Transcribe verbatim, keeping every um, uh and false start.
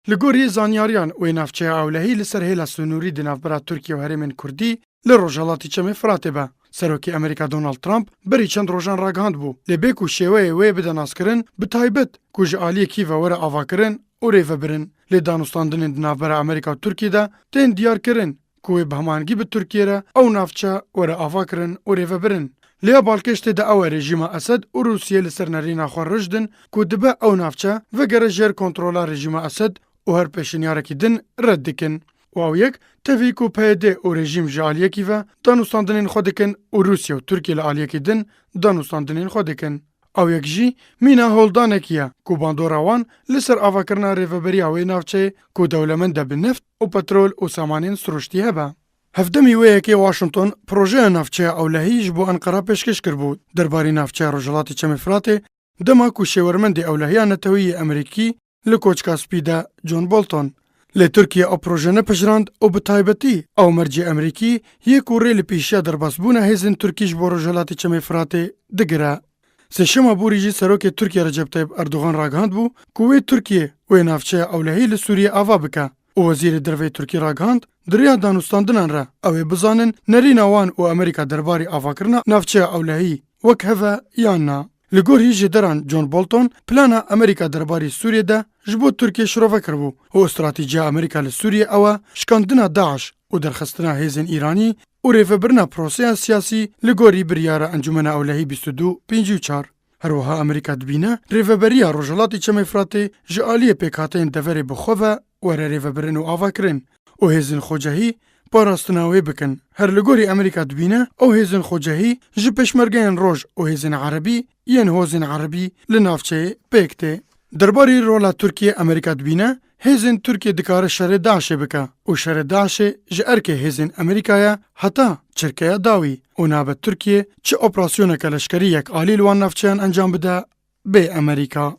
Li gorî zanyariyan, wê navçeya ewlehî li ser hêla sinûrî di navbera Tirkiye û herêmên Kurdî li Rojhelatî Çemê Firatê be. Serokê Amerîka Donald Trump berî çend rojan ragihandbû, lê bê ku şêweyê wê bide naskirin, bi taybet ku ji aliyekî ve were avakirin û rêvebirin. Lê danûstandinên di navbera Amerîka û Tirkiyê de tên diyarkirin ku wê bi hemahengî bi Tirkiyê re ew navçe were avakirin û rêvebirin. Lê ya balkêş tê de ew e, rejîma Esed û Rûsiyê li ser nerîna xwe rijdin ku dibe ew navçe vegere jêr kontrola rejîma Esed û her pêşniyarek din red dikin. Û ew yek, tevî ku P Y D û rejîm ji aliyekî ve danûstandinên xwe dikin û Rûsya û Tirkiye li aliyekî din danûstandinên xwe dikin. Ew yek jî mîna holdanekî ye ku bandora wan li ser avakirina rêveberiya wê navçeyê ku dewlemend e bi neft û petrol û samanên siruştî hebe. Hevdemî wê yekê Washington projeya navçeya ewlehî ji bo Enqera pêşkêş kiribû. Derbarî navçeya Rojhilatê Çemê Firatê, dema ku şêwermendê ewlehiya netewî yê Amerîkî li Koçka Spî de John Bolton. Lê Tirkiye ew proje nepejirand û bi taybetî ew mercê Amerîkî yê ku rê li pêşiya derbasbûna hêzên Tirkî ji bo Rojhelatê Çemê Firatê digire. Sêşema borî jî serokê Tirkiye Recep Tayyip Erdogan ragihandbû ku wê Tirkiye wê navçeya ewlehî li Sûriyê ava bike û wezîrê derveyê Tirkî ragihand, di riya danûstandinan re ew ê bizanin nerîna wan û Amerîka derbarê avakirina navçeya ewlehî wek hev e yan na. Li gor hîjêderan John Bolton plana Amerîka derbarê Sûriyê de ji bo Tirkiyê şirove kiribû û stratejiya Amerîka li Sûriyê ew e şikandina DAIŞ û derxistina hêzên Îranî û rêvebirina proseya siyasî li gorî biryara Encûmena Ewlehî bîst û du pêncî û çar. Her wiha Amerîka dibîne rêveberiya Rojhilatê Çemê Firatê ji aliyê pêkhateyên deverê bi xwe ve were rêvebirin û avakirin û hêzên xwecehî parastina wê bikin. Her li gorî Amerîka dibîne ew hêzên xwecehî ji pêşmergeyên roj û hêzên erebî yên hozên erebî li navçeyê pêk tê. Derbarê rola Tirkiye Amerîka dibîne, hêzên Tirkiye dikare şerê DAIŞê bike û şerê DAIŞê ji erkê hêzên Amerîka ye heta çirkeya dawî û nabe Tirkiye çi operasyoneke leşkerî yekalî li wan navçeyan encam bide bê Amerîka.